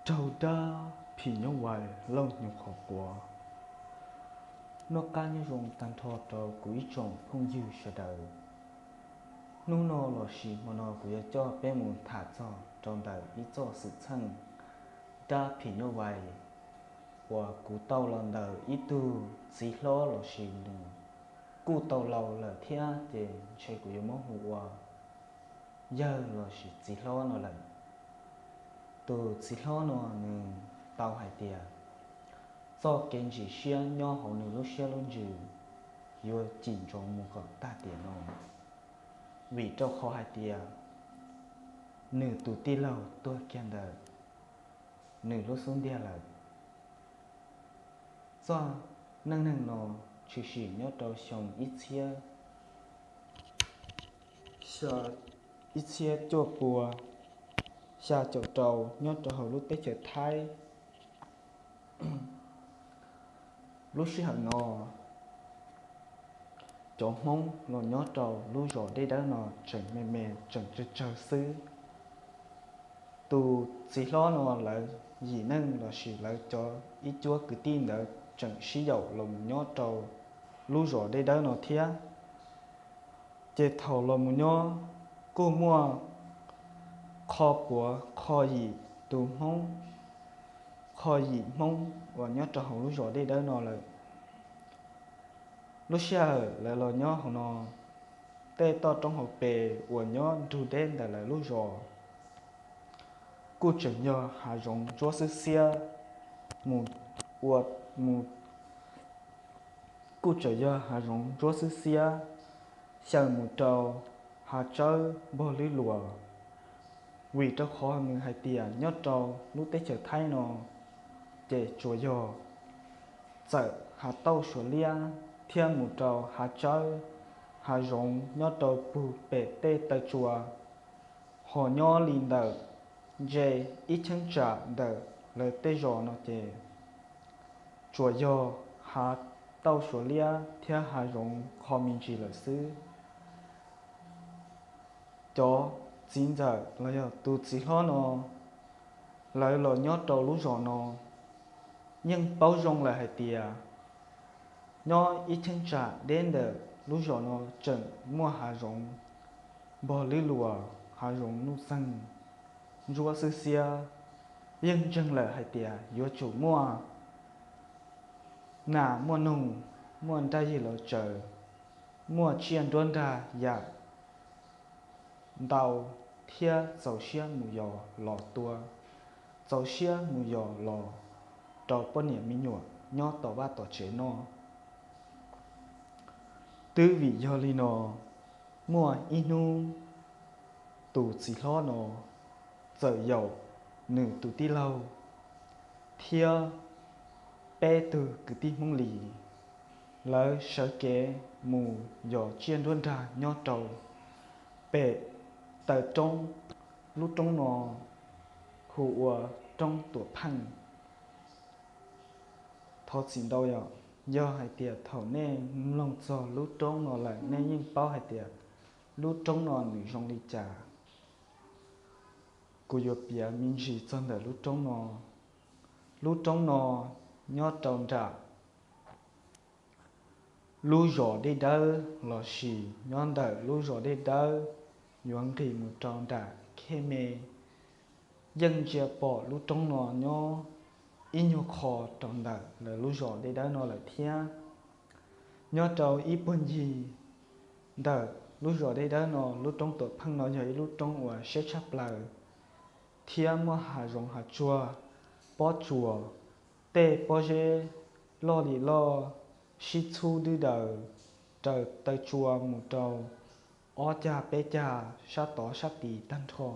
Raug dab phim nyuj vais lauj hnyuv qhov quav. Noj qab nyob zoo tag nrho rau kuv ib tsoom phooj ywg sawv daws. Hnub no lossis hmo no kuv yuav coj peb mus tham txog rau ntawm ib txoj xwm txheej dab phim nyuj vais uas kuv tau los ntawm ib tug txiv hlob lossis nws kuj tau laus lawm thiab ces ntshe kuv yuav muab hu ua yawg lossis txiv hlob no lawm. Tus txiv hlob no nws tau hais tias txoj kev ntsim siab nyob hauv nws lub siab lub ntsws yuav cim ntsoov mus kom tag tiam no, vim rau qhov hais tias nws tus tij laug tuag kiag ntawm nws lub xub ntiag lawm. Txoj neej neeg no tshwm sim nyob rau xyoo ib txhiab, ib txhiab cuaj pua xya caum rau nyob rau hauv lub teb chaws Thaib. Lub sij hawm no cov Hmoob los nyob rau lub zos Dej Dawb no tseem me me tseem tsawg tsawg xwb. Tus txiv hlob no lawv yim neeg lossis lawv cov ib cuab kwv tij ntawd tseem sib yaum los mus nyob rau lub zos Dej Dawb no thiab. Ces thaum los mus nyob kuj muaj qho puav qho yim tus Hmoob, qho yim Hmoob uas nyob rau hauv lub zos Dej Dawb no lawm. Lub sij hawm lawv los nyob hauv no, tej toj roob hauv pes uas nyob nrug deb ntawm lawv lub zos kuj tseem yog hav zoov ntsuab xwb xiab, mus ua mus kuj tseem yog hav zoov ntsuab xwb xiab, xyaw mus rau hav tsawb npog lwb luas. Vim rau qhov nws hais tias nyob rau lub teb chaws Thaib no ces tsuas yog txawm hav tauj Suav liab thiab mus rau hav tsawb, hav zoov nyob rau pug pem tej taw tsua, ho nyob li ntawm ntse ib cheeb tsam ntawm lawv tej zos no ces tsuas yog hav tauj Suav liab thiab hav zoov qho me ntsis lawm xwb. Cov txiv ntxawm los yog tus txiv hlob no, lawv los nyob rau lub zos no yeej paub zoo lawm hais tias nyob ib cheeb tsam deb ntawm lub zos no tseem muaj hav zoov npog lwb luas, hav zoov nuj xeeg ntsuab xwb xiab, yeej ntseeg lawm hais tias yuav tsum muaj nas muaj noog, muaj nraj yig los tsaws, muaj tsiaj nruab nrag yam ntau thiab txaus siab mus yos los tua, txaus siab mus yos los rau poj niam me nyuam nyob tom vaj tom tsev noj. Twb vim yog li no, muaj ib hnub tus txiv hlob no txawm yaum nws tus tij laug thiab peb tug kwv tij Hmoob Lis, lawv sawv kev mus yos tsiaj nruab nrag nyob rau pem taw roob. Lub roob no hu ua roob Tuam Pheej. Thov txim ntau yom, yog hais tias thaum nej mloog txog lub roob no lawm nej yeej paub hais tias lub roob no nws zoo li cas. Kuv yuav piav me ntsis txog ntawm lub roob no. Lub roob no nyob rau nram lub zos Dej Dawb lossis nyob ntawm lub zos Dej Dawb yuav nqis mus rau nram Khej Me. Yeej ntsia pom lub roob no nyob ib nyuag qho rau ntawm lawv lub zos Dej Dawb no lawm thiab. Nyob rau ib puag ncig ntawm lub zos Dej Dawb no, lub roob Tuam Pheej no yog ib lub roob uas siab tshaj plaws thiab muaj hav zoov hav tsuag, pob tsuas, tej pob zeb loj li loj, sib txhub dwb daws raws taw tsua mus rau ob cag peb cag sab tod sab tid tag nrho.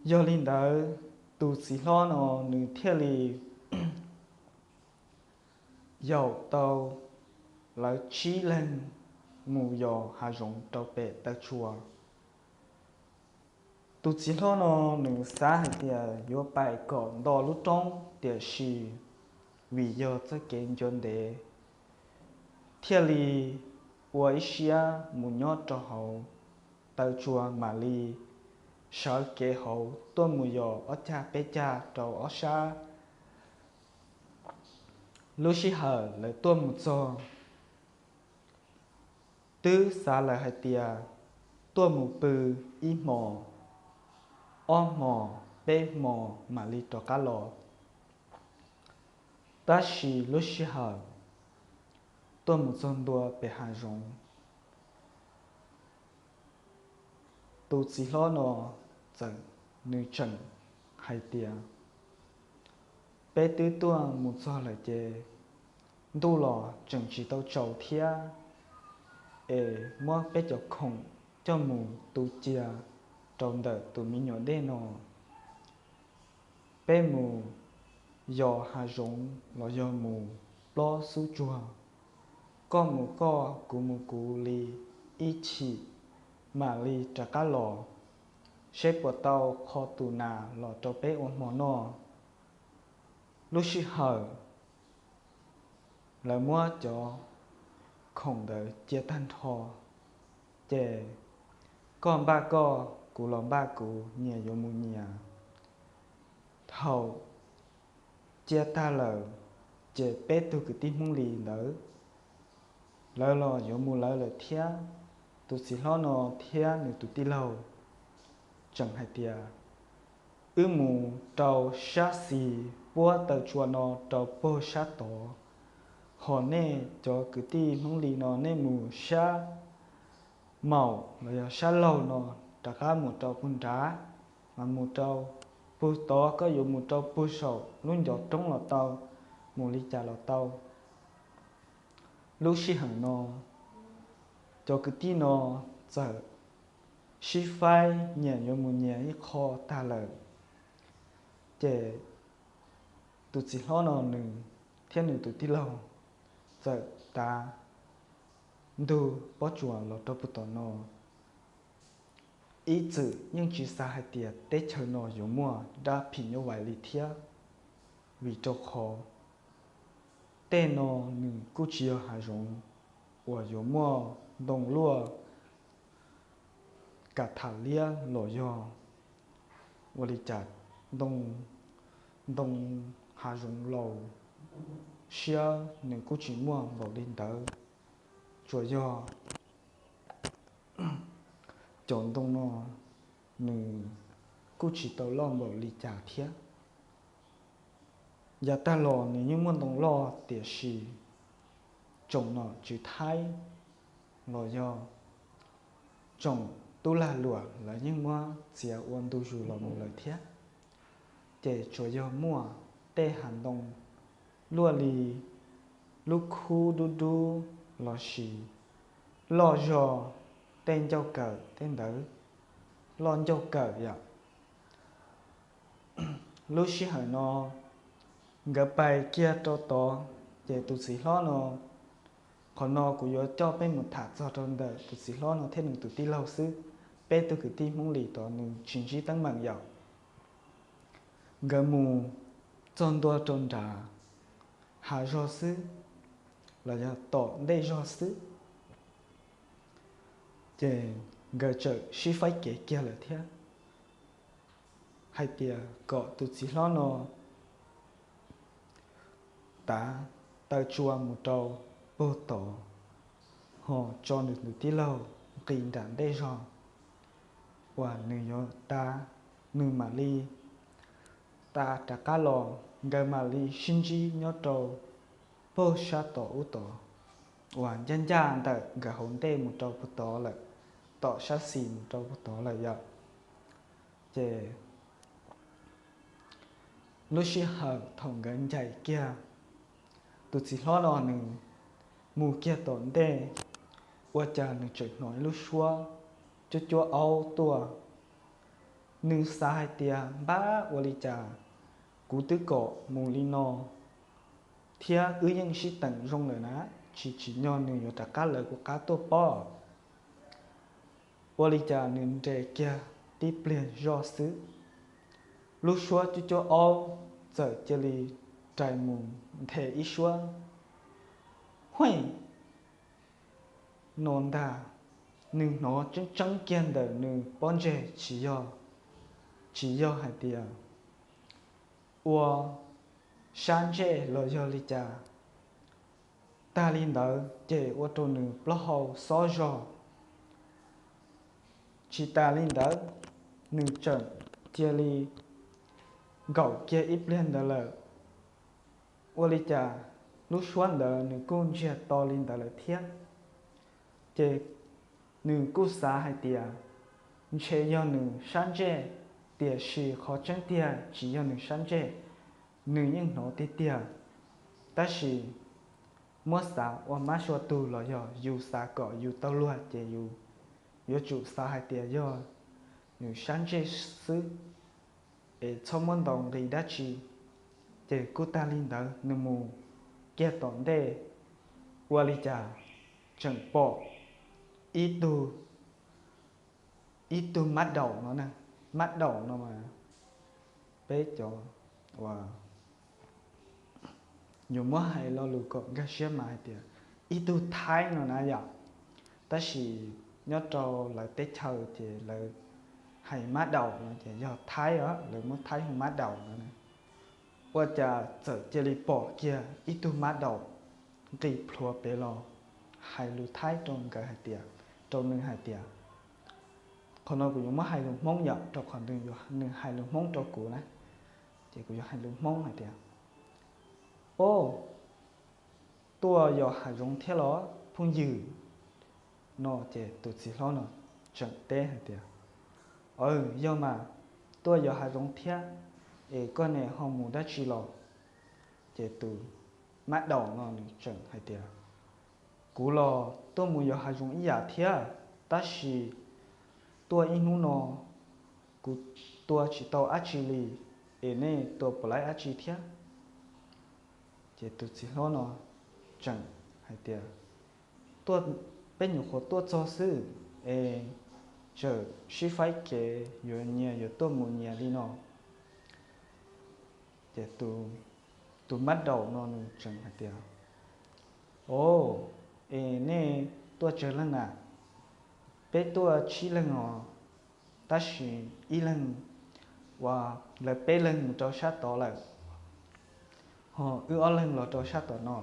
Yog li ntawd, tus txiv hlob no nws thiaj li yaum tau lawv tsib leeg mus yos hav zoov rau pem taw tsua. Tus txiv hlob no nws xav hais tias yuav pais kom nto lub roob, tiam sis vim yog txoj kev ncuav ntev, thiaj li ua ib siab mus nyob rau hauv taw tsua mam li sawv kev hauv tuaj mus yos ob cag peb cag rau ob sab. Lub sij hawm lawv tuaj mus txog, twb xav lawm hais tias tuaj mus pw ib hmos, ob hmos, peb hmos mam li rov qab los. Tab sis lub sij hawm tuaj mus txog ntua pem hav zoov, tus txiv hlob no txawm, nws tseem hais tias, peb twb tuaj mus txog lawm ces ntuj los tseem tsis tau tsaus thiab, es muab peb cov khoom coj mus tu cia rau ntawm tus me nyuam dej no. Peb mus yos hav zoov los yog mus plob xub tsuag, koj mus koj, kuv mus kuv li ib chim mam li rov qab los, seb puas tau qho tus nas los rau peb ua hmo noj. Lub sij hawm lawv muab cov khoom ntawd cia tag nrho, ces koj npaj koj, kuv los npaj kuv, nyias yuav mus nyias. Thaum cia tag lawm, ces peb tug kwv tij Hmoob Lis ntawd, lawv los yuav mus lawv lawm thiab. Tus txiv hlob no thiab nws tus tij laug tseem hais tias, wb mus rau sab xis puab taw tsua no rau puag sab tod, ho nej cov kwv tij Hmoob Lis no nej mus sab maum los yog sab laug no, rov qab mus rau puag nrad, mas mus rau puag tod, koj yuav mus rau puag saum lub ncov roob los tau, mus li cas los tau. Lub sij hawm no, cov kwv tij no txawm sib faib nyias yuav mus nyias ib qho tag lawm, ces tus txiv hlob no nws thiab nws tus tij laug txawm tav ntug pob tsuas los rau puag tom no. Ib txwm yeej tsis xav hais tias teb chaws no yuav muaj dab phim nyuj vais li thiab, vim rau qhov tej no nws kuj tsis yog hav zoov uas yuav muaj ntoo luaj, kam tham liab los yog ua li cas, ntoo, ntoo hav zoov laus siab nws kuj tsis muaj npaum li ntawd. Tsuas yog cov ntoo no nws kuj tsis tau loj npaum li cas thiab. Yav tag los nws yeej muaj ntoo loj, tiam sis tsoom nom tswv Thaib los yog tsoom tub lag luam lawv yeej muab txiav ua ntu zus los mus lawm thiab. Ces tsuas yog muaj tej hav ntoo luaj li lub khub dub dub los sis loj zog tej ncauj kawm tej ntawd, loj ncauj kawm yom. Lub sij hawm no nkawd pais kiag rau tod, ces tus txiv hlob no, qhov no kuv yuav coj peb mus tham txog rau ntawm tus txiv hlob no thiab nws tus tij laug xwb. Peb tug kwv tij Hmoob Lis tod nws tsis ntsib teeb meem yom. Nkawd mus txog ntua rau nrad hav zog xwb, los yog tom ntej zog xwb, ces nkawd txawm sib faib kev kiag lawm thiab, hais tias kom tus txiv hlob no tav taw tsua mus rau puag tod, ho tso nws tus tij laug nqis nram ntej zog uas nws yuav tav, nws mam li tav rov qab los, nkawd mam li sib ntsib nyob rau puag sab tom ub tod, uas ncaj ncaj ntawm nkawd hauv ntej mus rau puag tod lawm, tom sab xis mus rau puag tod lawm yom. Ces lub sij hawm thaum nkawd ncaim kiag, tus txiv hlob no nws mus kiag tom ntej, ua cas nws tseem hnov ib lub suab cuab cuab aub tuaj. Nws xav hais tias, npab, ua li cas kuv twb kom mus li no thiab wb yeej sib teem zoo lawm na, tsis tsim nyog nws yuav rov qab lawv kuv qab tuaj pob. Ua li cas nws nres kiag tib pliag zoj xwb, lub suab cuab cuab aub txawm cia li rais mus nthe ib suab, huaj, no ntag. Nws hnov tseeb tseeb kiag ntawm nws pob ntseg tsis yog tsis yog hais tias ua sab ntsej los yog li cas. Tag li ntawd ces ua rau nws plaub hau xob zog. Tsis tas li ntawd, nws tseem cia li nkaum kiag ib pliag ntawd lawm. Ua li cas lub suab ntawd nws kuj ntsiag to li ntawd lawm thiab. Ces nws kuj xav hais tias ntshe yog nws sab ntsej, tiam sis qhov tseeb tiag tsis yog nws sab ntsej, nws yeej hnov tiag tiag. Tab sis muab xav ua mab sua tug los yog yus xav kom yus tau luag ces yus yuav tsum xav hais tias yog nws sab ntsej xwb, es txhob muab ntaus nqi dab tsi. Ces kuj tag li ntawd nws mus kiag tom ntej, ua li cas tseem pom ib tug, ib tug mab daum no na. Mab daum no mas peb cov uas yuav muab hais lo lus kom nkag siab mas hais tias ib tug thaib no na yom. Tab sis nyob rau lawv teb chaws ces lawv hais mab daum no ces yog thaib os, lawv muab thaib hu mab daum no na. Ua cas txawm cia li pom kiag ib tug mab daum nqis plhuav pem los hais lus thaib rau nkawd hais tias, rau nws hais tias, qhov no kuv yuav muab hais lus Hmoob yom, rau qhov nws hais lus Hmoob rau kuv na, ces kuv yuav hais lus Hmoob hais tias, O, tuaj yos hav zoov thiab los phooj ywg? No ces tus txiv hlob no tseem teb hais tias, Aw, yog mas, tuaj yos hav zoov thiab, es koj ne ho mus dab tsi los? Ces tus mab daum no nws tseem hais tias, Kuv los tuaj mus yos hav zoov ib yam thiab, tab sis tuaj ib hnub no kuv tua tsis tau dab tsi li, es nej tua puas laib dab tsi thiab? Ces tus txiv hlob no tseem hais tias, Tuaj, peb nyuam qhuav tuaj txog xwb, es txawm sib faib kev yuav nyias yuav tuaj mus nyias li no. Ces tus mab daum no nws tseem hais tias, O, es nej tuaj tsawg leej na? Peb tuaj tsib leeg os, tab sis ib leeg uas lawv peb leeg mus rau sab tod lawm, ho wb ob leeg los rau sab tom no.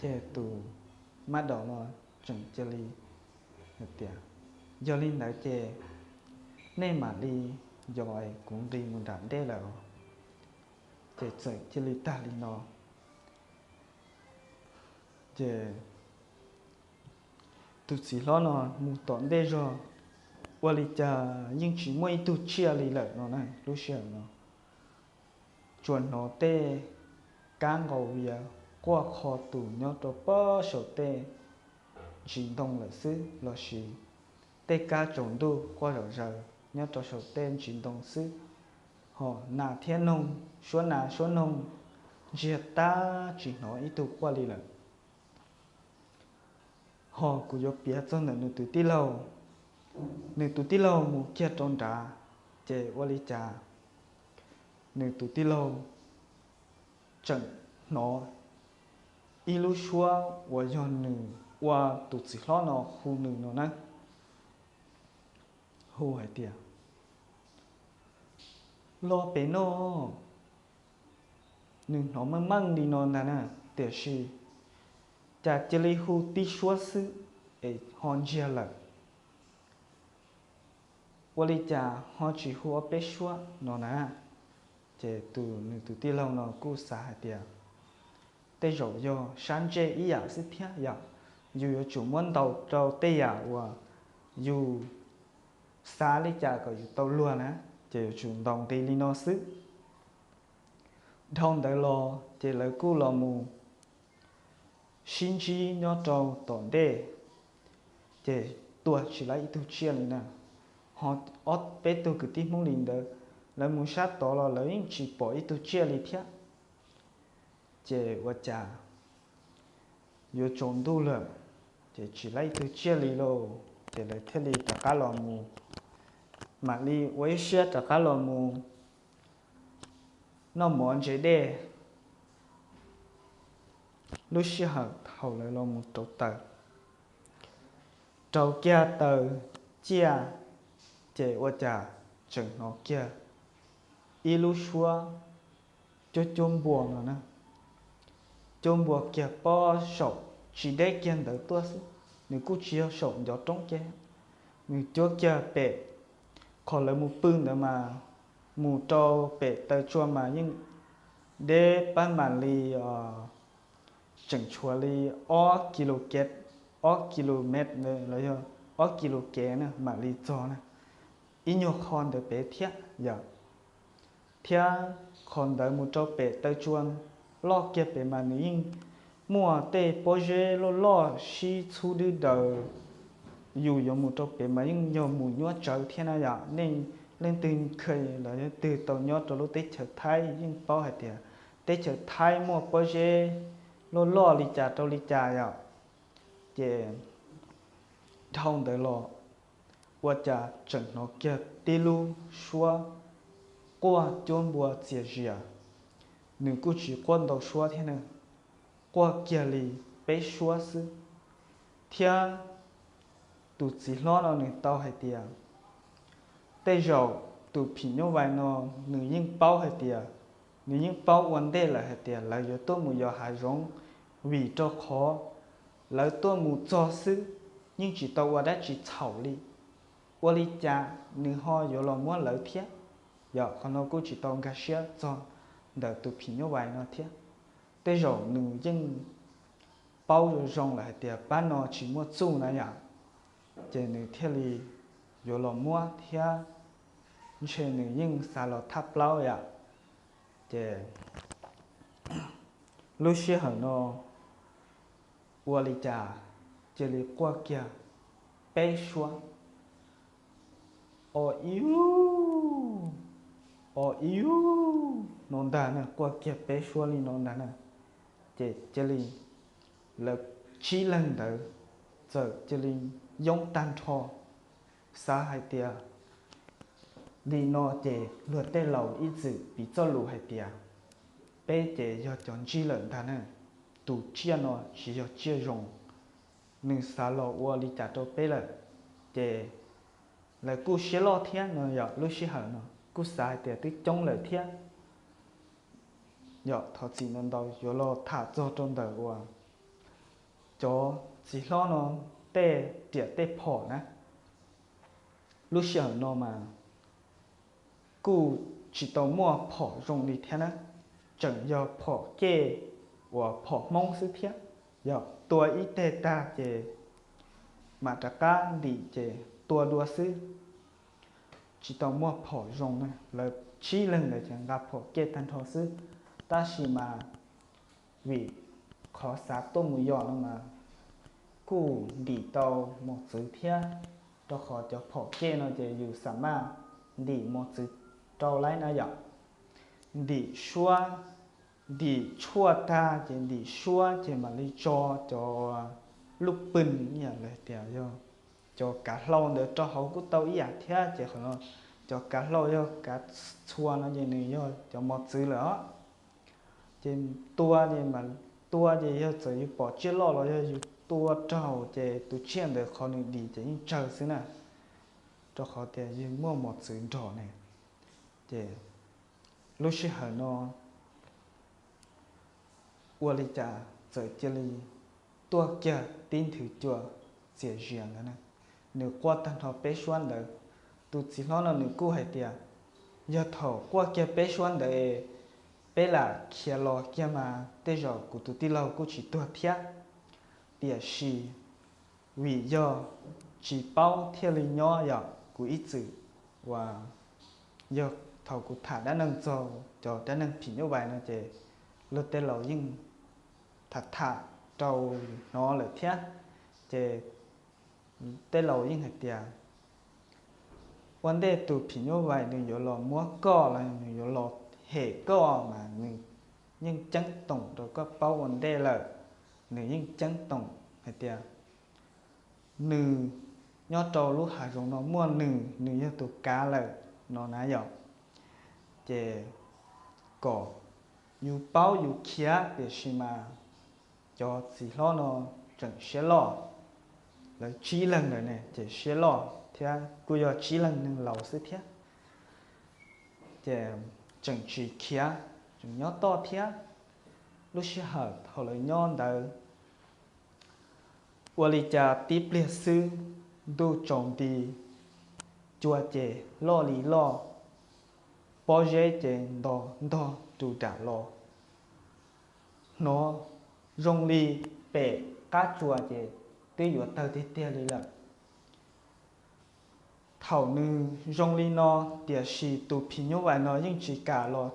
Ces tus mab daum no tseem cia li hais tias, Yog li ntawd ces nej mam li yos, kuv nqis mus nram ntej lawm. Ces txawm cia li tag li no. Ces tus txiv hlob no mus tom ntej zog, ua li cas yeej tsis muaj ib tug tsiaj li lawm no na. Lub sij hawm no tsuas hnov tej kab nqaus vias quaj qho tus nyob rau pob saum tej ntsis ntoo lawm xwb, los sis tej kab tsaus ntuj quaj zom zaws nyob rau saum tej ntsis ntoo xwb. Ho nas thiab noog, suab nas suab noog ntsiag tag tsis hnov ib tug quaj li lawm. Ho kuv yuav piav txog ntawm nws tus tij laug. Nws tus tij laug mus kiag rau nrad, ces ua li cas nws tus tij laug tseem hnov ib lub suab uas yog nws ua tus txiv hlob no hu nws no na. Hu hais tias, Los pem no. Nws hnov meej meej li no ntag na, tiam sis cas cia li hu tib suab xwb es ho ntsiag lawm. Ua li cas ho tsis hu ob peb suab no na? Ces tus, nws tus tij laug no kuj xav hais tias, Tej zaum yog sab ntsej ib yam xwb thiab yom, yus yuav tsum muab ntaus rau tej yam uas yus xav li cas kom yus tau luag na, ces yuav tsum ntaus nqi li no xwb. Dhau ntawd los ces lawv kuj los mus sib ntsib nyob rau tom ntej, ces tua tsis laib ib tug tsiaj li na. Ho ob peb tug kwv tij Hmoob li ntawd, lawv mus sab tod los lawv yeej tsis pom ib tug tsiaj li thiab. Ces ua cas yuav tsaus ntuj lawm, ces tsis laib ib tug tsiaj li lauj, ces lawv thiaj li rov qab los mus, mam li ua ib siab rov qab los mus noj mov ntse dej. Lub sij hawm thaum lawv los mus rauv taws, rauv kiag taws ciaj, ces ua cas tseem hnov kiag ib lub suab cuab cuab npua no na. Cuab npua kiag pob saum tsis deb kiag ntawd tuaj xwb, nws kuj tsis yog saum ncov roob kiag, nws cuab kiag pem qhov lawv mus pw ntawd mas mus rau pem taw tsua mas yeej deb pab mam li tseem tshuav li ob kis lus kev, ob kis lus mev los yog ob kis lus kev na mam li txog na. Ib nyuag qho ntawd pem thiab yom. Thiab qhov ntawd mus rau pem taw tsua loj kiag pem mas nws yeej muaj tej pob zeb loj loj sib txhub dwb daws. Yus yuav mus rau pem mas yeej yog mus nyuaj tsawv thiab na yom. Nej leej twg kha los leej twg tau nyob rau lub teb chaws Thaib yeej paub hais tias teb chaws Thaib muaj pob zeb loj loj li cas rau li cas yom. Ces dhau ntawd los ua cas tseem hnov kiag tib lub suab quaj cuab npua txias zias. Nws kuj tsis quaj ntau suab thiab na, quaj kiag li peb suab xwb. Thiab tus txiv hlob no nws tau hais tias tej zaum tus phim nyuj vais no nws yeej paub hais tias, nws yeej paub ua ntej lawm hais tias lawv yuav tuaj mus yos hav zoov, vim rau qhov lawv tuaj mus txog xwb, yeej tsis tau ua dab tsi txhaum li. Ua li cas nws ho yuav los muab lawv thiab? Yog qhov no kuj tsis tau nkag siab txog ntawm tus phim nyuj vais no thiab. Tej zaum nws yeej paub zoo zoo lawm hais tias pab no tsis muaj txuj na yom, ces nws thiaj li yuav los muab thiab, ntshe nws yeej xav los thab plaub yom. Ces lub sij hawm no ua li cas cia li quaj kiag peb suab, o iu, o iu no ntag na, quaj kiag peb suab li no ntag na. Ces cia li lawv tsib leeg ntawd txawm cia li yoob tag nrho, xav hais tias li no ces luag tej laus ib txwm piv txoj lus hais tias peb ces yog cov ntsig lawm ntag na, tus tsiaj no tsis yog tsiaj zoo, nws xav los ua li cas rau peb lawm. Ces lawv kuj siab loj thiab no yom, lub sij hawm no kuj xav hais tias twb coob lawm thiab. Yog thov txim ntau ntau yuav los tham txog rau ntawm uas cov txiv hlob no tej riam tej phom na. Lub sij hawm no mas kuj tsis tau muaj phom zoo li thiab na, tseem yog phom cej uas phom Hmoob xwb thiab. Yog tua ib teg tag ces mam rov qab ntim ces tua dua xwb, tsis tau muaj phom zoo na. Lawv tsib leeg ntawd ces nqa phom cej tag nrho xwb, tab sis mas vim qhov xav tuaj mus yos no mas kuj ntim tau mos txwv thiab, rau qhov cov phom cej no ces yus xa maj ntim mos txwv rau laib na yom. Ntim suab, ntim tshuaj tag ces ntim suab ces mam li tso cov lub pwj, ib yam li tias yog cov kav hlau ntawd rau hauv kuj tau ib yam thiab. Ces qhov no cov kav hlau yog kav txhua no ces nws yog cov mos txwv lawm os. Ces tua ces, tua ces yog txawm yus pom tsiaj loj los yog yus tua raug ces tus tsiaj ntawd qhov nws dim ces yeej tsawg xwb na, rau qhov tias yus muaj mos txwv nrog ne. Ces lub sij hawm no ua li cas txawm cia li tuaj kiag tib nthwv cua txias zias ntawd na. Nws quaj tag nrho peb suab ntawd. Tus txiv hlob no nws kuj hais tias yog thaum quaj kiag peb suab ntawd peb lam khiav los kiag mas tej zaum kuv tus tij laug kuj tsis tuag thiab. Tiam sis vim yog tsis paub thiaj li nyob yom, kuv ib txwm uas yog thaum kuv tham dab neeg txog cov dab neeg phim nyuj vais no ces luag tej laus yeej tham tham rau hnov lawm thiab. Ces tej laus yeej hais tias ua ntej tus phim nyuj vais nws yuav los muab koj los nws yuav los hem koj mas nws yeej ceeb toom rau koj paub ua ntej lawm. Nws yeej ceeb toom hais tias nws nyob rau lub hav zoov no muaj nws, nws yog tus kav lawm no na yom. Ces kom yus paub yus khiav, tiam sis mas cov txiv hlob no tseem siab loj. Lawv tsib leeg ntawd ne ces siab loj thiab kuj yog tsib leeg neeg laus xwb thiab. Ces tseem tsis khiav, tseem nyob toj thiab. Lub sij hawm thaum lawv nyob ntawd, ua li cas tib pliag xwb, ntuj tsaus nti, cua ces loj li loj, pob zeb ces nto ntog rus ram los, hnov zoo li pem qab tsua ces twb yuav tawg tiag tiag li lawm. Thaum nws zoo li no, tiam sis tus phim nyuj vais no yeej tsis kam los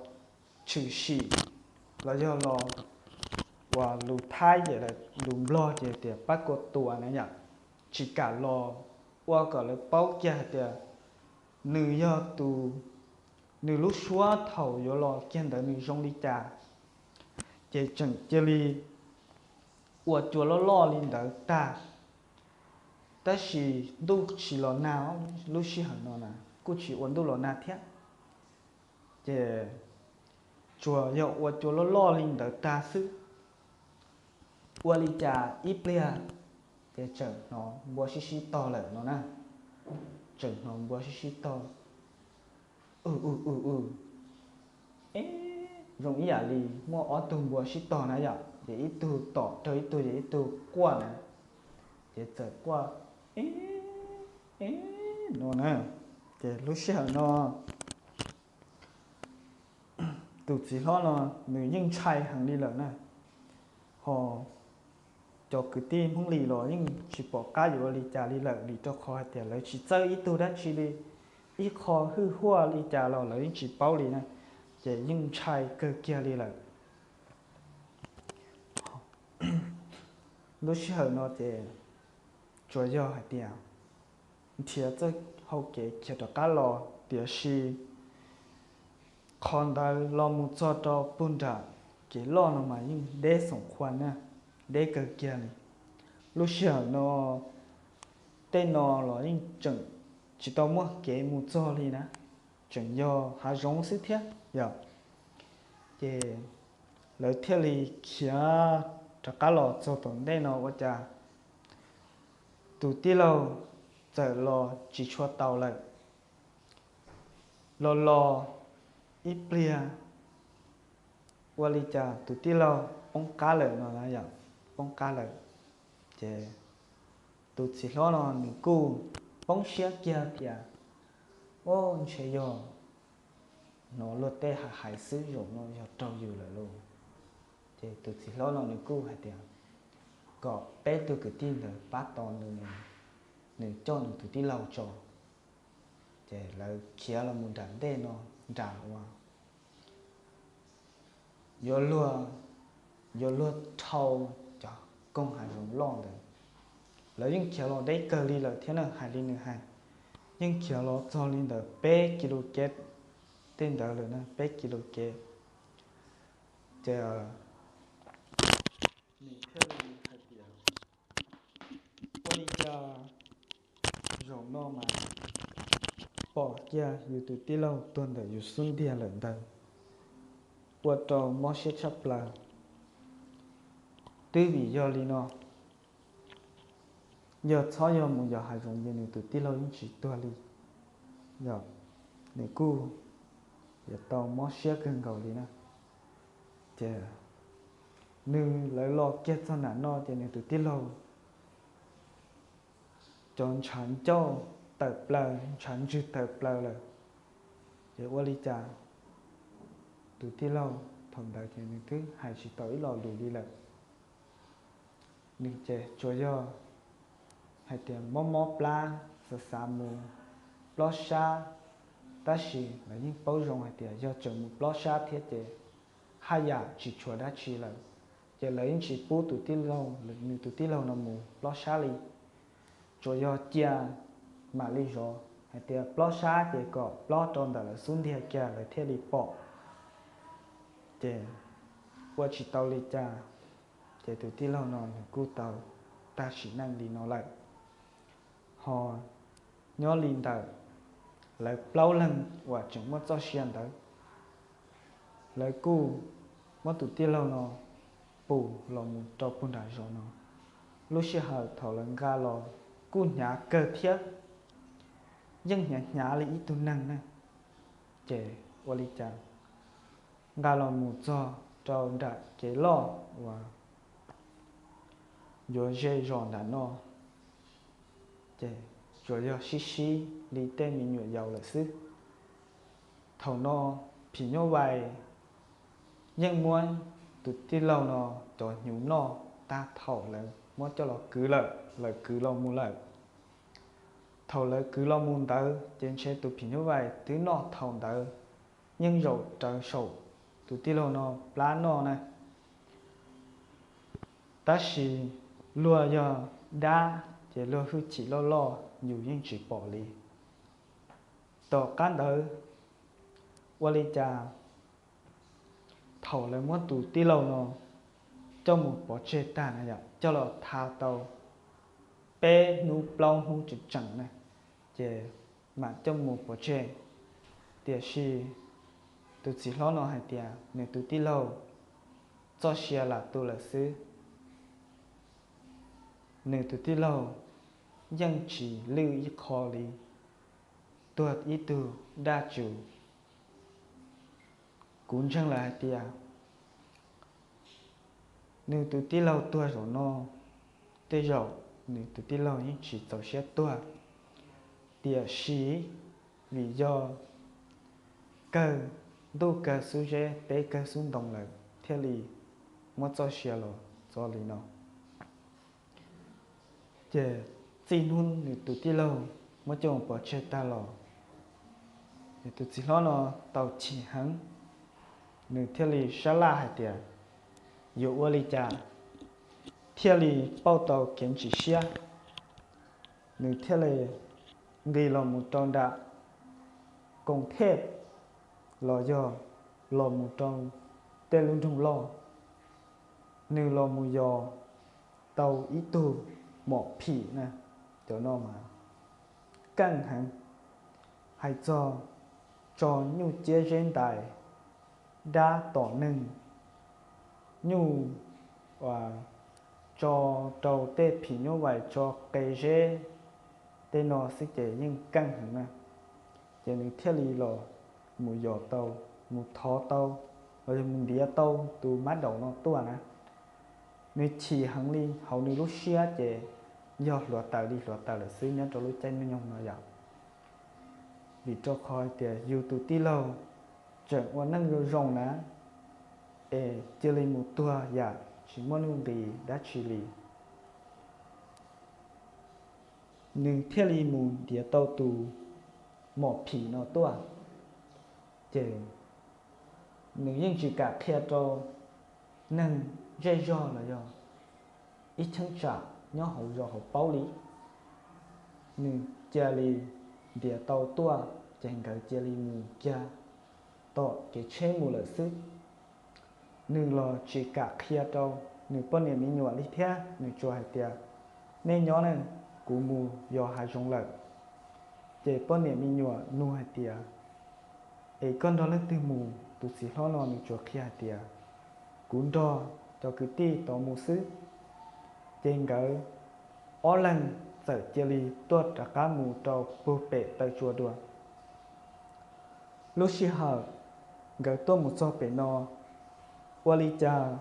tshwm sim, los yog los, uas lus Thaib ces, lus Nplog ces tias pab kua tuas na yom, tsis kam los ua kom lawv paub kiag hais tias nws yog tus, nws lub suab thaum yuav los kiag ntawd nws zoo li cas. Ces tseem cia li ua cua loj loj li ntawd tag, tab sis ntuj tsis los nag, lub sij hawm no na kuj tsis ua ntuj los nag thiab. Ces tsuas yog ua cua loj loj li ntawd tag xwb, ua li cas ib pliag ces tseem hnov npua sib sib tog lawm no na. Tseem hnov npua sib sib tog, u u u u, e, zoo ib yam li muaj ob tug npua sib tog na yom, ces ib tug tom rau ib tug ces ib tug quaj na, ces txawm quaj, e, e, no na. Ces lub sij hawm no tus txiv hlob no nws yeej ntshai heev li lawm na, ho cov kwv tij Hmoob Lis los yeej tsis pom qab yuav ua li cas li lawm, vim rau qhov hais tias lawv tsis txawj ib tug dab tsi li, ib qho hwj huaj li cas los lawv yeej tsis paub li na, ces yeej ntshai kawg kiag li lawm. Lub sij hawm no ces tsuas yog hais tias nrhiav txoj hau kev khiav rov qab los, tiam sis qhov ntawd los mus txog rau puag nram kev loj no mas yeej deb xoom qhua na, deb kawg kiag li. Lub sij hawm no tej no los yeej tseem tsis tau muaj kev mus txog li na, tseem yog hav zoov xwb thiab yom. Ces lawv thiaj li khiav rov qab los txog tom ntej no ua cas tus tij laug txawm los tsis tshua taus lawm. Los los ib pliag ua li cas tus tij laug poob qab lawm no na yom, poob qab lawm. Ces tus txiv hlob no nws kuj poob siab kiag tias, o, ntshe yog hnov luag tej hais hais xwb, zaum no yog raug yus lawm lauj. Ces tus txiv hlob no nws kuj hais tias kom peb tug kwv tij ntawd pab tos nws, nws coj nws tus tij laug tso. Ces lawv khiav los mus nram ntej no, nram uas yuav luag, yuav luag dhau cov koog hav zoov loj ntawd. Lawv yeej khiav los deb kawg li lawm thiab na, hais li nws hais, yeej khiav los txog li ntawd peb kis lus kev tej ntawd lawm na, peb kis lus kev. Ces nws thiaj li hais tias, ua li cas zaum no mas pom kiag yus tus tij laug tuag ntawm yus xub ntiag lawm ntag, ua rau mob siab tshaj plaws. Twb vim yog li no, yog txhob yog mus yos hav zoov ces nws tus tij laug yeej tsis tuag li. Yog, nws kuj yuav tau mob siab kawg nkaus li na. Ces nws, lawv los kiag txog nram no ces nws tus tij laug cov ntshav ncauj tawm plaws, ntshav ntswg tawm plaws lawm. Ces ua li cas tus tij laug thaum ntawd ces nws twb hais tsis tau ib lo lus li lawm. Nws ces tsuas yog hais tias mob mob plab, xav xav mus plob sab, tab sis lawv yeej paub zoo hais tias yog tseem mus plob sab thiab ces haj yam tsis tshuav dab tsi lawm. Ces lawv yeej tsis pub tus tij laug, nws tus tij laug no mus plob sab li. Tsuas yog cia mam li zov hais tias plob sab ces kom plob rau ntawm lawv xub ntiag kiag lawv thiaj li pom. Ces ua tsis tau li cas, ces tus tij laug no nws kuj tau tag sim neej li no lawm. Ho nyob li ntawm lawv plaub leeg uas tseem muaj txoj sia ntawd, lawv kuj muab tus tij laug no pus los mus rau puag nram zos no. Lub sij hawm thaum lawv nqa los kuj hnyav kawg thiab, yeej hnyav hnyav li ib tug neeg na. Ces ua li cas nqa los mus txog rau nram kev loj uas yuav ze zos nram no, ces tsuas yog sib sib li tej me nyuam yaus lawm xwb. Thaum no phim nyuj vais yeej muab tus tij laug no cov hnyuv noj tag thaum lawv muab coj los kwv lawm, lawv kwv los mus lawm. Thaum lawv kwv los mus ntawd ces ntshe tus phim nyuj vais twb noj thaum ntawd, yeej zaum rawv saum tus tij laug no plab noj na. Tab sis luag yog dab ces luag hwj chim loj loj yus yeej tsis pom li. Tom qab ntawd ua li cas thaum lawv muab tus tij laug no coj mus pov tseg tag na yom, coj los tha tau peb hnub plaub hnub tseem tseem na, ces mam coj mus pov tseg. Tiam sis tus txiv hlob no hais tias nws tus tij laug txoj sia lam tu lawm xwb. Nws tus tij laug yeej tsis lwj ib qho li, tuag ib tug daj tswv. Kuv ntseeg lawm hais tias nws tus tij laug tuag zaum no, tej zaum nws tus tij laug yeej tsis txaus siab tuag, tiam sis vim yog kawg ntuj kawg xub zeb, peb kawg xub ntoo lawm thiaj li muab txoj sia los txo li no. Ces txij hnub nws tus tij laug muab coj mus pov tseg tag los, nws tus txiv hlob no tau chim heev, nws thiaj li sab laj hais tias yuav ua li cas thiaj li pauj tau kev ntsim siab. Nws thiaj li nqis los mus rau nram koom thej los yog los mus rau tej lub nroog loj. Nws los mus yos tau ib tug mom phim na, cov no mas keej heev, hais txog tso nyuj ciab zeb ntais, dab tom neeg, nyuj tso rau tej phim nyuj vais tso qe zeb, tej no xwb ces yeej keej heev na. Ces nws thiaj li los mus yos tau, mus thov tau, los yog mus ntiav tau tus mab daum no tuaj na. Nws chim heev li, hauv nws lub siab ces yog hluav taws li hluav taws lawm xwb nyob rau lub caij nyoog no yom. Vim rau qhov hais tias yus tus tij laug tseem ua neej zoo zoo na, es cia li mus tuag yam tsis muaj nuj nqis dab tsi li. Nws thiaj li mus ntiav tau tus mom phim no tuaj, ces nws yeej tsis kam qhia rau neeg zej zog los yog ib cheeb tsam nyob hauv zos hauv paub li. Nws cia li ntiav tau tuaj ces nkawd cia li mus kiag tom kev tsheb mus lawm xwb. Nws los tsis kam qhia rau nws poj niam me nyuam li thiab, nws tsuas hais tias, nej nyob ne, kuv mus yos hav zoov lawm. Ces poj niam me nyuam nug hais tias, es koj nrog leej twg mus? Tus txiv hlob no nws tsuas qhia hais tias, kuv nrog cov kwv tij tod mus xwb. Ces nkawd ob leeg txawm cia li tuaj rov qab mus rau puag pem taw tsua dua. Lub sij hawm nkawd tuaj mus txog pem no, ua li cas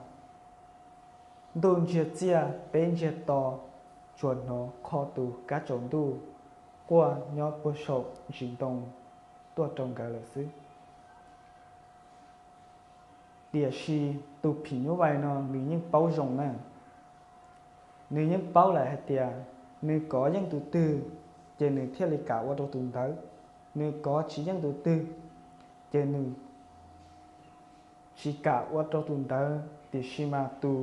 ntuj ntsiag txiaj peb ntsiag to, tsuas hnov qho tus kab tsaus ntuj quaj nyob puag saum ntsis ntoo tuaj rau nkawd lawm xwb. Tiam sis tus phim nyuj vais no nws yeej paub zoo na. Nws yeej paub lawm hais tias nws kov yeej tus twg, ces nws thiaj li kam ua rau tus ntawd. Nws kov tsis yeej tus twg, ces nws tsis kam ua rau tus ntawd, tiam sis mas tus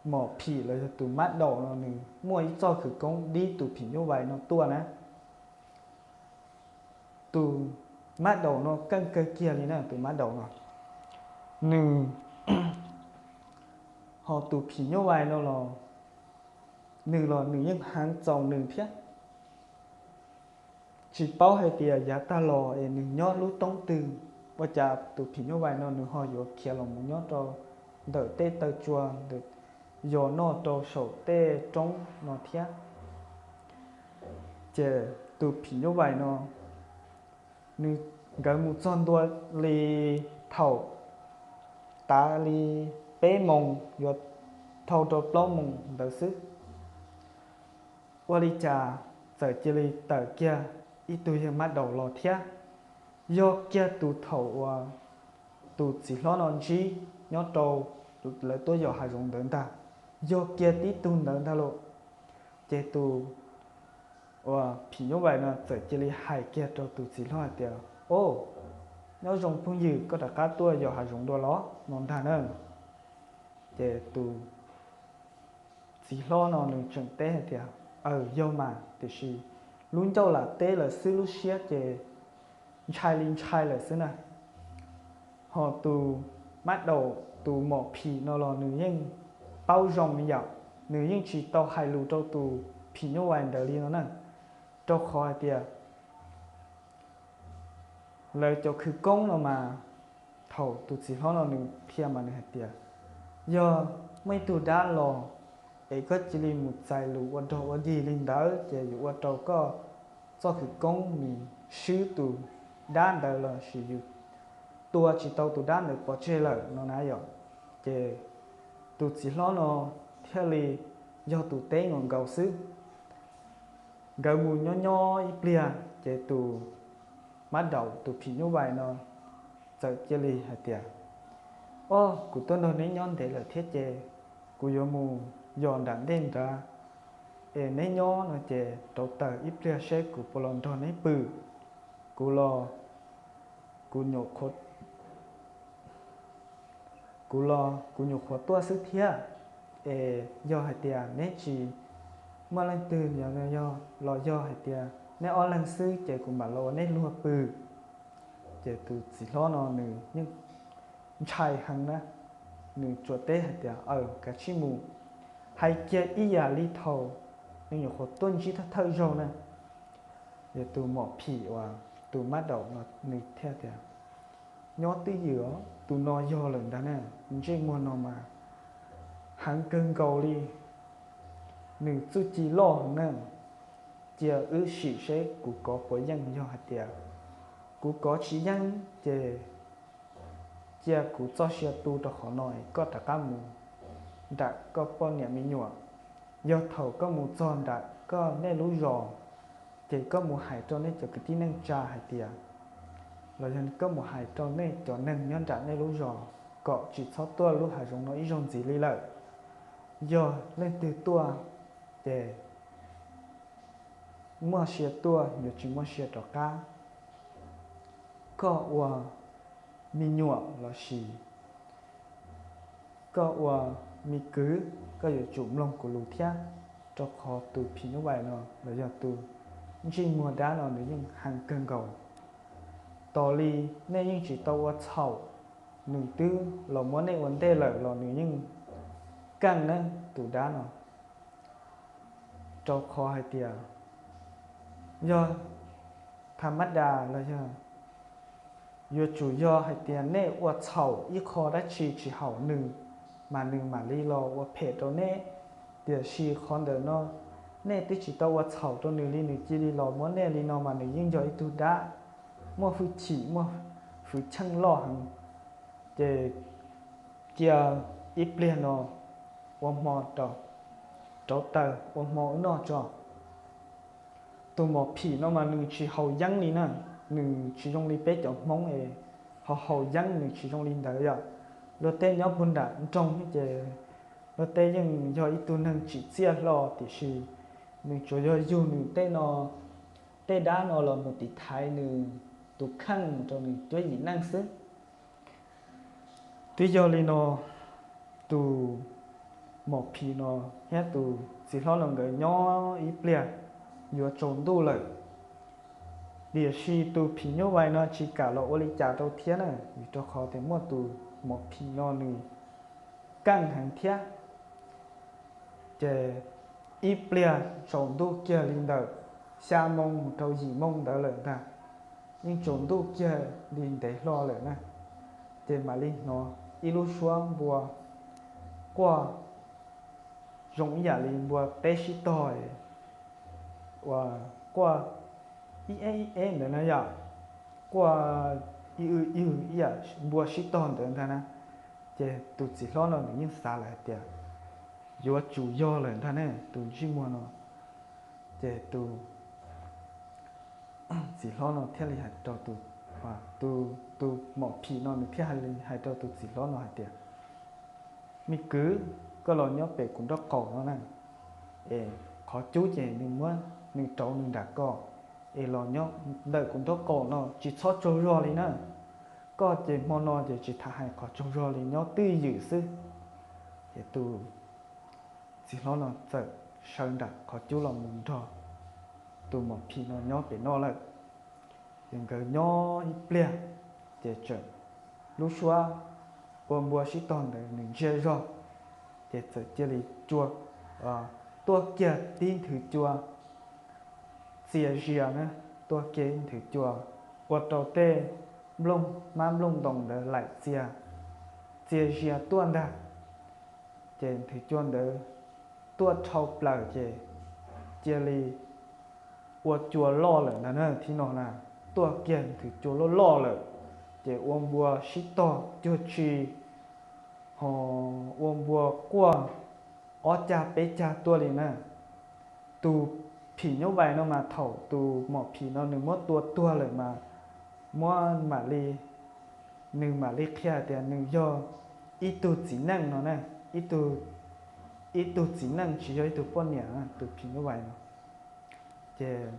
mom phim los yog tus mab daum no nws muaj ib txoj khawv koob dib tus phim nyuj vais no tuaj na. Tus mab daum no keej kawg kiag li na, tus mab daum no. Nws, ho tus phim nyuj vais no los, nws los nws yeej heev txaus nws thiab. Tsis paub hais tias yav tag los es nws nyob lub roob twg, ua cas tus phim nyuj vais no nws ho yuav khiav los mus nyob rau ntawm tej taw tsua ntawm, yos noj rau saum tej roob no thiab. Ces tus phim nyuj vais no, nws Nkawd mus txog ntua li thaum tav li peb moos yuav dhau rau plaub moos ntawd xwb. Ua li cas txawm cia li tawm kiag ib tug yawg mab daum los thiab, yog kiag tus thaum uas tus txiv hlob no ntsib nyob rau lawv tuaj yos hav zoov ntawd ntag, yog kiag tib tug ntawd ntag lauj. Ces tus uas phim nyuj vais no txawm cia li hais kiag rau tus txiv hlob hais tias, O, nyob zoo phooj ywg, koj rov qab tuaj yos hav zoov dua los no ntag na. Ces tus txiv hlob no nws tseem teb hais tias, Aws, yog mas, tiam sis lub ncauj lam teb lawm xwb, lub siab ces ntshai li ntshai lawm xwb na. Ho tus mab daum, tus mom phim no los nws yeej paub zoo li yam, nws yeej tsis tau hais lus rau tus phim nyuj vais ntawd li no na, rau qhov hais tias lawv cov khwv koob no mas, thaum tus txiv hlob no nws qhia mas nws hais tias, Yog muaj ib tug dab los es koj cia li mus txais lus ua dog ua dig li ntawd ces yuav ua rau koj txoj khwv koob mus swb tus dab ntawd los sis yus tua tsis tau tus dab ntawd pov tseg lawm no na yom. Ces tus txiv hlob no thiaj li yog tus teb nkaus nkaus xwb. Nkawd mus nyob nyob ib pliag ces tus mab daum, tus phim nyuj vais no txawm cia li hais tias, O, kuv tuaj nrog neb nyob ntev lawm thiab ces kuv yuav mus yos nram ntej nrad es neb nyob no ces rauv taws ib pliag seb kuv puas los nrog neb pw. Kuv los, kuv nyuam qhuav kuv los kuv nyuam qhuav tuaj xwb thiab. Es yog hais tias neb tsis muaj leej twg los yog hais tias neb ob leeg xwb ces kuv mam los ua neb luag pw. Ces tus txiv hlob no nws yeej ntshai heev na, nws tsuas teb hais tias, Aws, kav tsij mus. Hais kiag ib yam li thaum nws nyuam qhuav tuaj ntsib thawj thawj zaug na. Ces tus mom phim uas tus mab daum no nws thiaj tias, Nyob twj ywm os, tus no yog lawm ntag na, ntsej muag no mas heev kawg nkaus li, nws txuj ci loj heev na. Cia wb sim seb kuv kov puas yeej, yog hais tias kuv kov tsis yeej ces cia kuv txoj sia tu rau qhov no es koj rov qab mus nram koj poj niam me nyuam. Yog thaum koj mus txog nram koj nej lub zos, ces koj mus hais rau nej cov kwv tij neej tsa hais tias, los yog koj mus hais rau nej cov neeg nyob nram nej lub zos kom tsis txhob tuaj lub hav zoov no ib zaug ntxiv li lawm. Yog leej twg tuaj ces muaj sia tuaj, yuav tsis muaj sia rov qab. Koj ua me nyuam los sis koj ua me kwv, koj yuav tsum mloog kuv lus thiab, rau qhov tus phim nyuj vais no los yog tus ntsej muag dab no nws yeej heev kawg nkaus. Tos li nej yeej tsis tau ua txhaum, nws twb los muab nej ua ntej lawm los nws yeej keej na, tus dab no. Rau qhov hais tias yog tha mab das los yog yuav tsum yog hais tias nej ua txhaum ib qho dab tsi tsis haum nws, mas nws mam li los ua phem rau nej. Tiam sis qhov ntawm no nej twb tsis tau ua txhaum rau nws li, nws cia li los muab nej li no mas nws yeej yog ib tug dab muaj hwj chim, muaj hwj chim loj heev. Ces cia ib pliag no ua hmo rau, rauv taws ua hmo wb noj tso. Tus mom phim no mas nws tsis haus yeeb li na, nws tsis zoo li peb cov Hmoob es ho haus yeeb, nws tsis zoo li ntawd yom. Luag tej nyob puag nram nroog ces luag tej yeej yog ib tug neeg tsim txiaj hlo, tiam sis nws tsuas yog yug nws tej no, tej dab no los mus tiv thaiv nws tus kheej rau nws cuab yim neej xwb. Twb yog li no, tus mom phim no thiab tus txiv hlob no nkawd nyob ib pliag yuav tsaus ntuj lawm. Tiam sis tus phim nyuj vais no tsis kam los ua li cas rau thiab na, vim rau qhov tias muaj tus mom phim no nws keej heev thiab. Ces ib pliag tsaus ntuj kiag li ntawm xya moo mus rau yim moo ntawd lawm ntag, yeej tsaus ntuj kiag li ntev hlo lawm na. Ces mam li hnov ib lub suab npua quaj zoo ib yam li npua teb sib tog uas quaj ib eb ib eb ntawd na yom. quaj ib ywg ib yam npua sib tog ntawd ntag na. Ces tus txiv hlob no nws yeej xav lawm hais tias yuav tsum yog lawm ntag ne tus ntsej muag no. Ces tus txiv hlob no thiaj li hais rau tus, tus mom phim no nws thiaj li hais rau tus txiv hlob no hais tias, me kwv, koj los nyob pem kuv nraub qaum no na, es qhov cub ces nws muab nws rauv nws nram koj, es los nyob ntawm kuv nraub qaum no tsis txhob tsaug zog li na. Koj ces hmo no ces tsis tham hais qhov tsaug zog li, nyob twj ywm xwb. Ces tus txiv hlob no txawm sawv nram qhov cub los mus nrog tus mom phim no nyob pem no lawm. Ces nkawd nyob ib pliag, ces tseem lub suab ua npua sib tog ntawd nws ntsiag zog, ces txawm cia li cua, tuaj kiag tib nthwv cua txias zias na, tuaj kiag ib nthwv cua ua rau tej nplooj, mab nplooj ntoos ntawd laim txias, txias zias tuaj ntag. Ces nthwv cua ntawd tuaj dhau plaws ces cia li ua cua loj lawm ntag na. Thib no na, tuaj kiag nthwv cua loj loj lawm, ces ua npua sib tog cuag tsi ho ua npua quaj ob cag peb cag tuaj li na. Tus phim nyuj vais no mas thaum tus mom phim no nws muab tua tuag lawm mas muab mam li, nws mam li qhia tias nws yog ib tug txiv neej no na, ib tug txiv neej tsis yog ib tug poj niam, tus phim nyuj vais no. Ces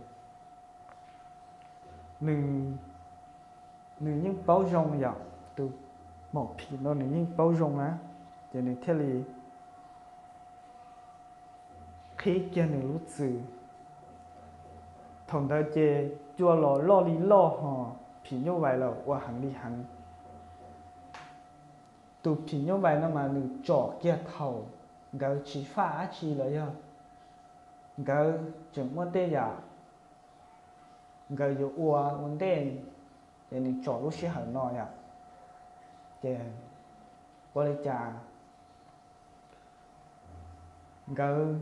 nws, nws yeej paub zoo yom, tus mom phim no nws yeej paub zoo na, ces nws thiaj li qhib kiag nws lub txwm. Thaum ntawd ces cua los loj li loj hos phim nyuj vais los ua heev li heev. Tus phim nyuj vais no mas nws tsom kiag thaum nkawd tsis faj dab tsi los yog nkawd tseem muaj tej yam nkawd yuav ua ua ntej, ces nws tsom lub sij hawm no yom. Ces ua li cas nkawd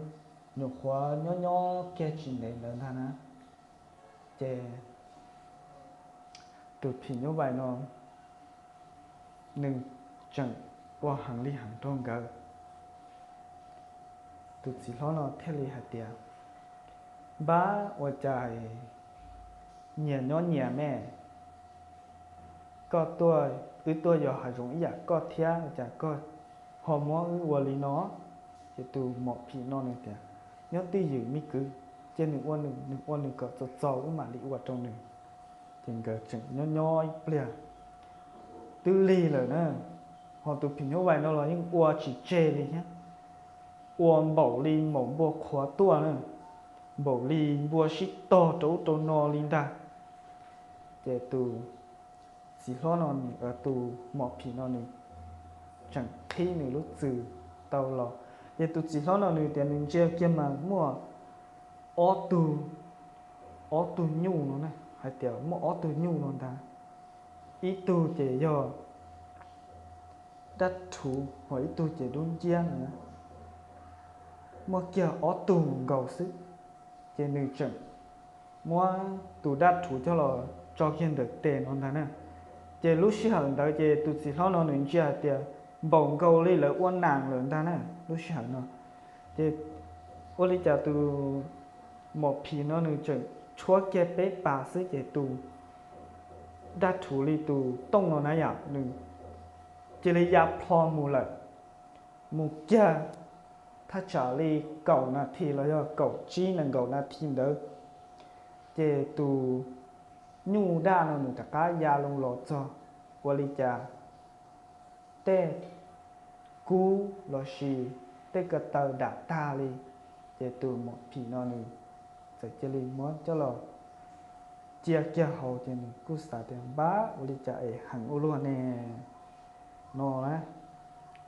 nyuam qhuav nyob nyob kiag tsis ntev ntawd ntag na, ces tus phim nyuj vais no nws tseem ua heev li heev rau nkawd. Tus txiv hlob no thiaj li hais tias, npab ua cas nyias nyob nyias me, koj tuaj, wb tuaj yos hav zoov ib yam koj thiab ua cas koj ho muab wb ua li no? Ces tus mom phim no nws tias, nyob twj ywm me kwv, cia nws ua nws, nws ua nws kom txaus txaus wb mam li ua rau nws. Ces nkawd tseem nyob nyob ib pliag twb lig lawm na, ho tus phim nyuj vais no los yeej ua tsis tseg li thiab, ua npaum li maum npua qhuav tuaj na, npaum li npua sib tog rau ub rau no li ntag. Ces tus txiv hlob no, tus mom phim no nws tseem qhib nws lub txwm tau los, ces tus txiv hlob no nws tias nws ntsia kiag mas muaj ob tug, ob tug nyuj no na, hais tias muaj ob tug nyuj no ntag, ib tug ces yog dab rhuv ho ib tug ces dub nciab no, muaj kiag ob tug nkaus xwb. Ces nws tseem muab tus dab rhuv coj los tso kiag ntawm tes no ntag na. Ces lub sij hawm ntawd ces tus txiv hlob no nws ntsia hais tias npaum nkaus li lawv ua nam lawm ntag na lub sij hawm no. Ces ua li cas tus mom phim no nws tseem tshuab kiag peb pas xwb ces tus dab rhuv li tus tooj no na yom, nws cia li ya plho mus lawm, mus kiag thaj tsam li kaum nas this los yog kaum tsib nees nkaum nas this ntawd, ces tus nyuj daj no nws rov qab ya loo los txog, ua li cas tej kub los sis tej ko taw dam tag li. Ces tus mom phim no nws txawm cia li muab coj los cia kiag hauv, ces nws kuj xav tias npab ua li cas es heev ua luaj ne no na.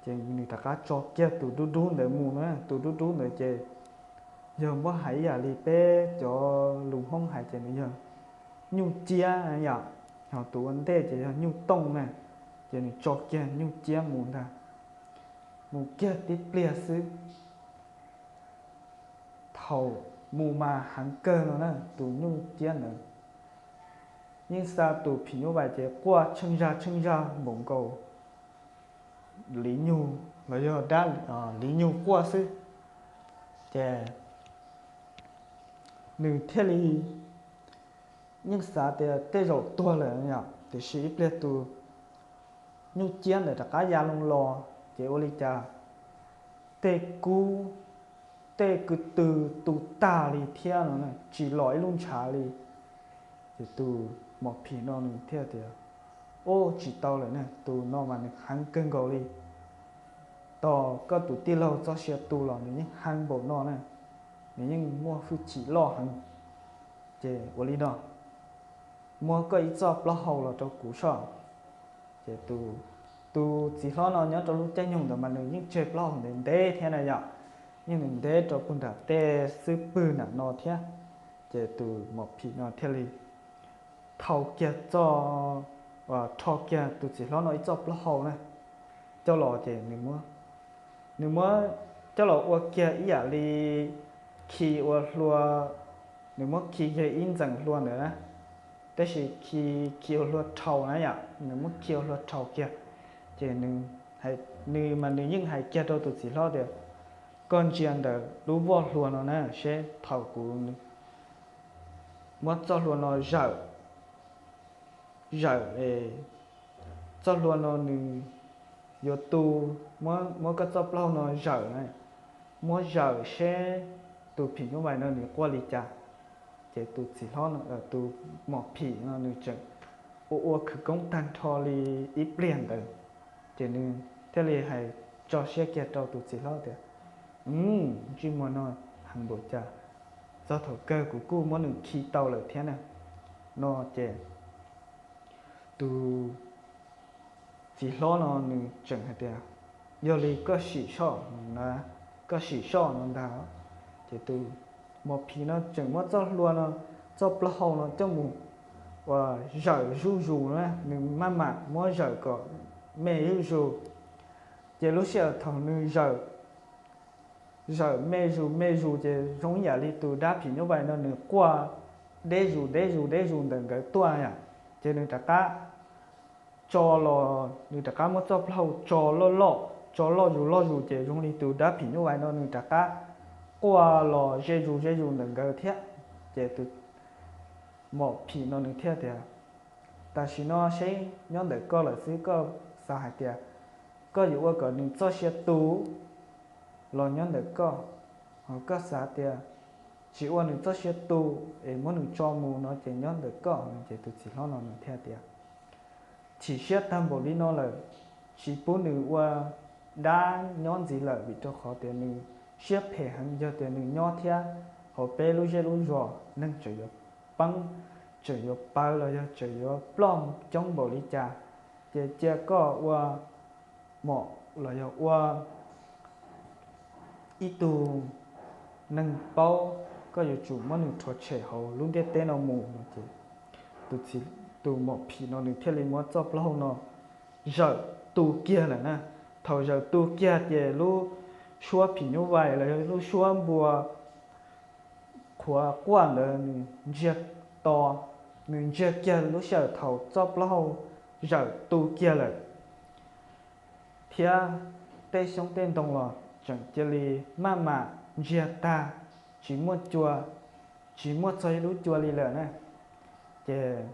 Ces nws rov qab tso kiag tus dub dub ntawd mus na, tus dub dub ntawd ces yog muab hais ib yam li peb cov lus Hmoob hais ces nws yog nyuj ciab yom, ho tus ua ntej ces yog nyuj tooj na. Ces nws tso kiag nyuj ciab mus ntag, mus kiag tib pliag xwb, thaum mus mas heev kawg no na, tus nyuj ciab ntawd yeej xa tus phim nyuj vais ces quaj tsheej zaj tsheej zaj npaum nkaus li nyuj los yog dab li nyuj quaj xwb. Ces nws thiaj li yeej xav tias tej zaum tuag lawm yom, tiam sis ib pliag tus nyuj ciab ntawd rov qab ya loo los, ces ua li cas tej kub tej kwv tw tu tag li thiab no, tsis los ib lub ntshav li. Ces tus mos phim no nws thiaj tias, Ub, tsis tau lawm ne, tus no mas nws heev kawg nkaus li. Tos koj tus tij laug txoj sia tu los nws yeej heev npaum no na, nws yeej muaj hwj chim loj heev. Ces ua li no, muab koj ib txoj plaub hau los rau kuv soj. Ces tus txiv hlob no nyob rau lub caij nyoog ntawd mas nws yeej tseg plaub hau ntev ntev thiab na yom, yeej ntev ntev rau puag nram tej xwb pwg nram no thiab. Ces tus mos phim no thiaj li thau kiag txoj, rho kiag tus txiv hlob no ib txoj plaub hau na coj los ces nws muab coj los ua kiag ib yam li khi ua hlua, nws muab khi kiag ib ntxeem hlua ntawd na, tab sis khi, khi ua hlua rhau na yom, nws muab khi ua hlua rhau kiag. Ces nws mas nws yeej hais kiag rau tus txiv hlob tias, Koj ntsia ntawm lub voj hlua no na seb, thaum kuv muab txoj hlua no zawm, zawm, txoj hlua no nws yuav tu, muab koj txoj plaub hau no zawm na, muab zawm seb tus phim nyuj vais no nws quaj li cas. Ces tus txiv hlob, tus mos phim no nws tseem ua ua khawv koob tag nrho li ib pliag ntawd, ces nws thiaj li hais tso siab kiag rau tus txiv hlob tias, Ntsej muag no heev npaum cas, txog thaum kawg kuv kuj muab nws khi tau lawm thiab na, no ces tus txiv hlob no nws tseem hais tias, Yog li koj sim soj, koj sim soj no ntag. Ces tus mos phim no tseem muab txoj hlua no, txoj plaub hau no coj mus ua zawm zuj zus na, nws maj mam muab zawm kom me zuj zus. Ces lub sij hawm thaum nws zawm zawm me zus me zus ces zoo ib yam li tus dab phim nyuj vais no nws quaj deb zus deb zus deb zus ntawm nkawd tuaj yom. Ces nws rov qab tso los, nws rov qab muab txoj plaub hau tso loj loj, tso loj zus loj zus ces zoo li tus dab phim nyuj vais no nws rov qab quaj los ze zus ze zus ntawm nkawd thiab. Ces tus mos phim no nws thiaj tias, Tam sim no seb nyob ntawm koj lawm xwb, koj xav hais tias koj yuav ua kom nws txoj sia tu los nyob ntawm koj, ho koj xav tias tsis ua nws txoj sia tu es muab nws tso mus no ces nyob ntawm koj. Ces tus txiv hlob no nws thiaj tias, Chim siab tag npaum li no lawm, tsis pub nws ua dab nyob ntxiv lawm, vim rau qhov tias nws siab phem heev, yog tias nws nyob thiab hauv peb lub zej lub zos neeg tseem yuav poob, tseem yuav pawv los yog tseem yuav ploj coob npaum li cas. Ces cia koj ua mom los yog ua ib tug neeg paub, koj yuav tsum muab nws rhuav tshem hauv lub ntiaj teb no mus no ces tus mom phim no nws thiaj li muab txoj plaub hau no zawm tu kiag lawm na. Thaum zawm tu kiag ces lub suab phim nyuj vais los yog lub suab npua qhuav quaj ntawd nws ntsiag to, nws ntsiag kiag lub sij hawm thaum txoj plaub hau zawm tu kiag lawm, thiab tej xyoob tej ntoo los tseem cia li maj mam ntsiag tag, tsis muaj cua, tsis muaj txog ib lub cua li lawm na. Ces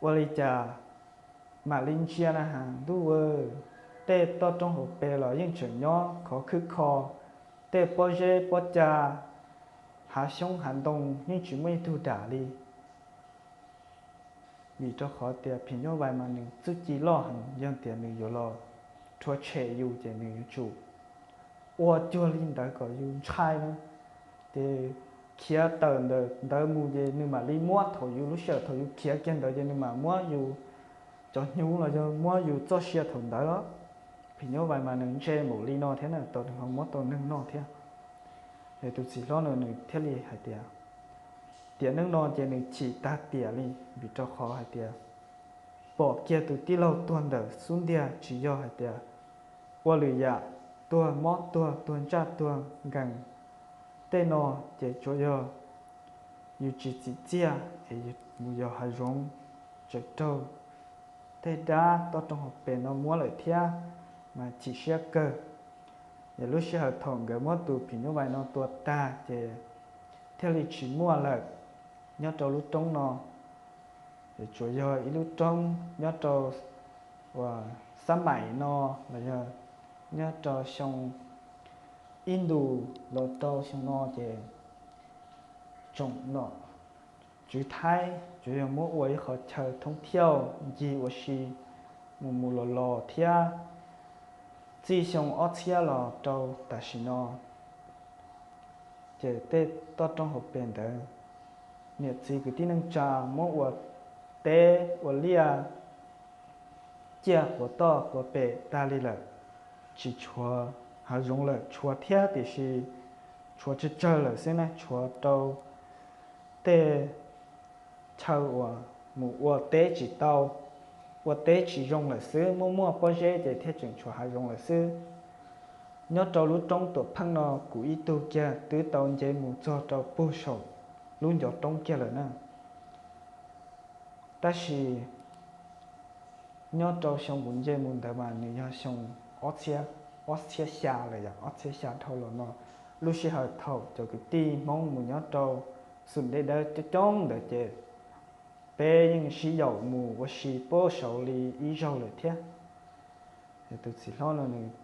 ua li cas mam li ntsia na has ntuj aw, tej toj roob hauv pes los yeej tseem nyob khov khwb kho, tej pob zeb pob ca, hav xyoob hav ntoo yeej tsis muaj ib tug dam li. Vim rau qhov tias phim nyuj vais mas nws txuj ci loj heev, yog tias nws yuav los rhuav tshem yus ces nws yuav tsum ua cuag li ntawd kom yus ntshai na. Ces khiav tawm ntawm ntawd mus ces nws mam li muab, thaum yus lub sij hawm thaum yus khiav kiag ntawd ces nws mam muab yus cov hnyuv los yog muab yus txoj sia thaum ntawd. Phim nyuj vais mas nws ntse npaum li no thiab na, tau nws ho muab tau neeg noj thiab. Es tus txiv hlob no nws thiaj li hais tias, tiam neej no ces nws chim tag tiam li, vim rau qhov hais tias pom kiag tus tij laug tuag ntawm xub ntiag, tsis yog hais tias ua lwm yam, tuag mob tuag tuag ntsaj tuag nkees tej no, ces tsuas yog yus tsis tsim txiaj es yus mus yos hav zoov, tseem raug tej dab toj roob hauv pes no muab lawm thiab, mas chim siab kawg. Yog lub sij hawm thaum nkawd muab tus phim nyuj vais no tua tag ces thiaj li tsis muaj lawm nyob rau lub roob no. Ces tsuas yog ib lub roob nyob rau uas xab maim no los yog nyob rau xyoo ib ntus los rau xyoo no ces tsoom nom tswv Thaib tsuas yog muab ua ib qhov chaw thoob thiauj ncig ua si mus mus los los thiab txij xyoo ob txhiab los rau tam sim no ces tej toj roob hauv pes ntawd niam txiv kwv tij neej tsa muab ua teb ua liaj ciaj quav toj quav pem tag li lawm, tsis tshuav hav zoov lawm, tshuav thiab tiam sis tshuav tsawg tsawg lawm xwb na, tshuav rau tej chaw uas mus ua teb tsis tau, ua teb tsis zoo lawm xwb, muaj muaj pob zeb ces thiaj tseem tshuav hav zoov lawm xwb. Nyob rau lub roob Tuam Pheej no kuv ib tug kiag twb tau nce mus txog rau puag saum lub ncov roob kiag lawm na. Tab sis nyob rau xyoo kuv nce mus ntawd mas nws yog xyoo ob txhiab, ob txhiab xya lawm yom, ob txhiab xya dhau los no. Lub sij hawm thaum cov kwv tij Hmoob mus nyob rau xum dej dawb coob coob ntawd ces peb yeej sib yaum mus ua si puag saud li ib zaug lawm thiab. Tus txiv hlob no nws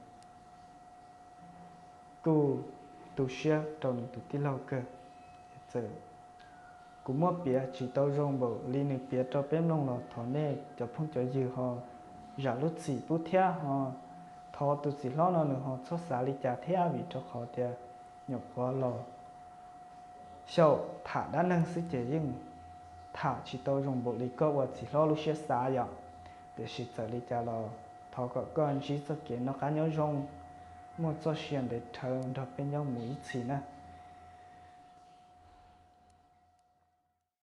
kuj tu siab rau nws tus tij laug kawg. Txawm kuv muab piav tsis tau zoo npaum li nws piav rau peb mloog los thov nej cov phooj cov ywg ho zam lub txim pub thiab ho thov tus txiv hlob no nws ho txhob xav li cas thiab, vim rau qhov tias nyuam qhuav los xyaum tham dab neeg xwb ces yeej tham tsis tau zoo npaum li koj ua txiv hlob lub siab xav yom. Tiam sis txawm li cas los thov kom koj ntsib txoj kev noj qab nyob zoo, muaj txoj sia ntev dhawv nrog peb nyob mus ib txhis na.